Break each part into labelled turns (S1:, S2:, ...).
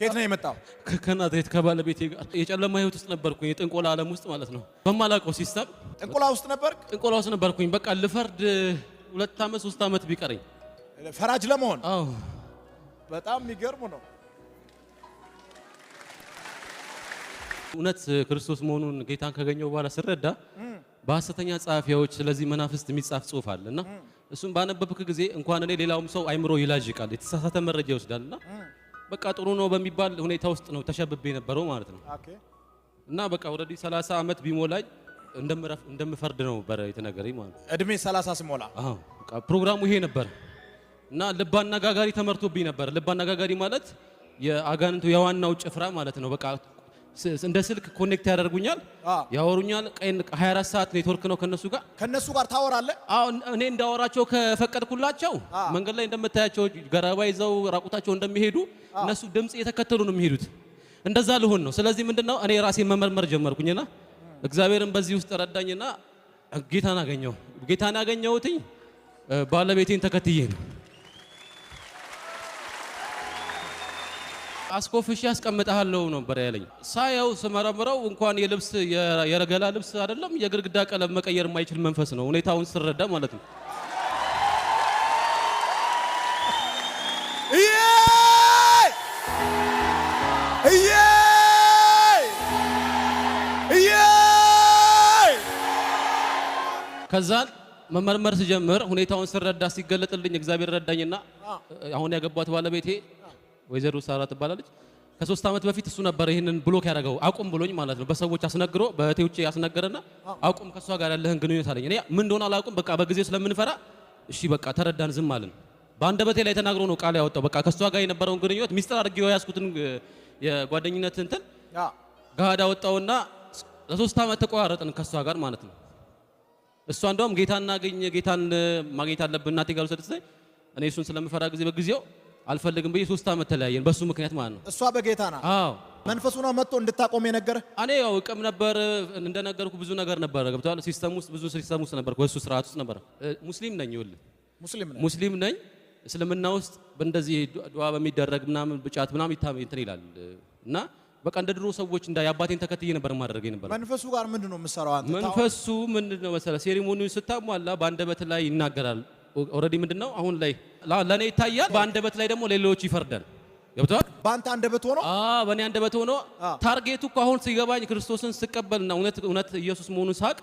S1: ከየት ነው የመጣው?
S2: ከናዝሬት ከባለቤቴ ጋር የጨለማ ህይወት ውስጥ ነበርኩኝ። የጥንቆላ ዓለም ውስጥ ማለት ነው። በማላውቀው system
S1: ጥንቆላ ውስጥ ነበርክ?
S2: ጥንቆላ ውስጥ ነበርኩኝ። በቃ ልፈርድ 2 ዓመት 3 ዓመት ቢቀረኝ።
S1: ፈራጅ ለመሆን?
S2: አዎ።
S1: በጣም የሚገርም ነው።
S2: እውነት ክርስቶስ መሆኑን ጌታን ካገኘው በኋላ ስረዳ በሐሰተኛ ጸሐፊዎች ስለዚህ መናፍስት የሚጻፍ ጽሑፍ አለ እና እሱን ባነበብክ ጊዜ እንኳን እኔ ሌላውም ሰው አይምሮ ይላዥቃል፣ የተሳሳተ መረጃ ይወስዳልና በቃ ጥሩ ነው በሚባል ሁኔታ ውስጥ ነው ተሸብቤ የነበረው ማለት ነው። እና በቃ already 30 ዓመት ቢሞላኝ እንደምፈርድ ነው ነበር የተነገረኝ ማለት ነው።
S1: እድሜ 30 ሲሞላ?
S2: አዎ፣ በቃ ፕሮግራሙ ይሄ ነበር እና ልብ አነጋጋሪ ተመርቶብኝ ነበር። ልብ አነጋጋሪ ማለት የአጋንንቱ የዋናው ጭፍራ ማለት ነው። በቃ እንደ ስልክ connect ያደርጉኛል፣ ያወሩኛል። ቀን 24 ሰዓት ኔትወርክ ነው ከነሱ ጋር።
S1: ከነሱ ጋር ታወራለህ?
S2: አዎ፣ እኔ እንዳወራቸው ከፈቀድኩላቸው መንገድ ላይ እንደምታያቸው ገረባ ይዘው ራቁታቸው እንደሚሄዱ እነሱ ድምፅ እየተከተሉ ነው የሚሄዱት። እንደዛ ልሆን ነው። ስለዚህ ምንድነው እኔ ራሴን መመርመር ጀመርኩኝና እግዚአብሔርን በዚህ ውስጥ ረዳኝና ጌታን አገኘው። ጌታን ያገኘሁትኝ ባለቤቴን ተከትዬ ነው። አስኮፍሼ አስቀምጥሃለሁ ነበር ያለኝ። ሳየው ስመረምረው እንኳን የልብስ የገላ ልብስ አይደለም የግድግዳ ቀለም መቀየር የማይችል መንፈስ ነው። ሁኔታውን ስረዳ ማለት ነው።
S1: እዬ እዬ እዬ!
S2: ከዛን መመርመር ስጀምር ሁኔታውን ስረዳ ሲገለጥልኝ እግዚአብሔር ረዳኝና አሁን ያገባት ባለቤቴ ወይዘሮ ሳራ ትባላለች። ከ3 ዓመት በፊት እሱ ነበር ይህንን block ያደረገው አቁም ብሎኝ ማለት ነው። በሰዎች አስነግሮ በእህቴዎቼ ያስነገረና አቁም ከእሷ ጋር ያለህን ግንኙነት አለኝ። እኔ ምን እንደሆነ አላውቅም። በቃ በጊዜው ስለምንፈራ እሺ በቃ ተረዳን፣ ዝም አልን። በአንደበቴ ላይ ተናግሮ ነው ቃል ያወጣው። በቃ ከእሷ ጋር የነበረውን ግንኙነት ሚስጥር አድርጌው የያዝኩትን የጓደኝነት እንትን ገሃድ አወጣውና ለ3 ዓመት ተቆራረጥን ከእሷ ጋር ማለት ነው። እሷ እንደውም ጌታን እናገኝ ጌታን ማግኘት አለብን እናቴ ጋር ውሰድ ስትለኝ እኔ እሱን ስለምፈራ ጊዜ በጊዜው አልፈልግም ብዬ 3 ዓመት ተለያየን በሱ ምክንያት ማለት ነው።
S1: እሷ በጌታ ናት።
S2: አዎ።
S1: መንፈሱ ነው መጥቶ እንድታቆም የነገረህ?
S2: እኔ ያው እቅም ነበር እንደነገርኩ ብዙ ነገር ነበር ገብቶሃል። system ውስጥ ብዙ system ውስጥ ነበር፣ በሱ ስርዓት ውስጥ ነበር። ሙስሊም ነኝ ይኸውልህ፣
S1: ሙስሊም ነህ?
S2: ሙስሊም ነኝ። እስልምና ውስጥ በእንደዚህ ዱዓ በሚደረግ ምናምን ብጫት ምናምን እንትን ይላል እና በቃ እንደ ድሮ ሰዎች እንዳ የአባቴን ተከትዬ ነበር ማድረግ የነበረው።
S1: መንፈሱ ጋር ምንድን ነው የምትሰራው አንተ?
S2: መንፈሱ ምንድን ነው መሰለህ፣ ceremony ውን ስታሟላ በአንደበት ላይ ይናገራል። Already ምንድን ነው አሁን ላይ ለእኔ ይታያል፣ በአንደበት ላይ ደግሞ ሌሎች ይፈርዳል። ገብቶሃል?
S1: በአንተ አንደበት ሆኖ?
S2: አዎ፣ በእኔ አንደበት ሆኖ። Target ኡ እኮ አሁን ሲገባኝ ክርስቶስን ስቀበልና እውነት እውነት ኢየሱስ መሆኑን ሳቅ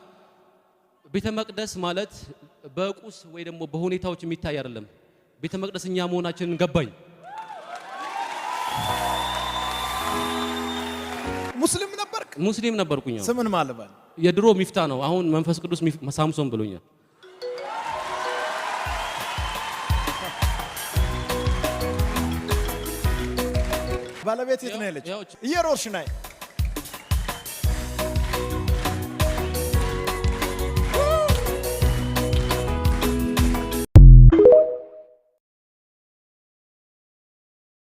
S2: ቤተ መቅደስ ማለት በቁስ ወይ ደግሞ በሁኔታዎች የሚታይ አይደለም። ቤተ መቅደስ እኛ መሆናችንን ገባኝ።
S1: ሙስሊም ነበርክ?
S2: ሙስሊም ነበርኩኝ። አዎ።
S1: ስምን ማን ልበል?
S2: የድሮ ሚፍታ ነው። አሁን መንፈስ ቅዱስ ሳምሶን ብሎኛል።
S1: ባለቤት የት ነው ያለች?
S2: ያው
S1: እየሮጥሽ ነይ።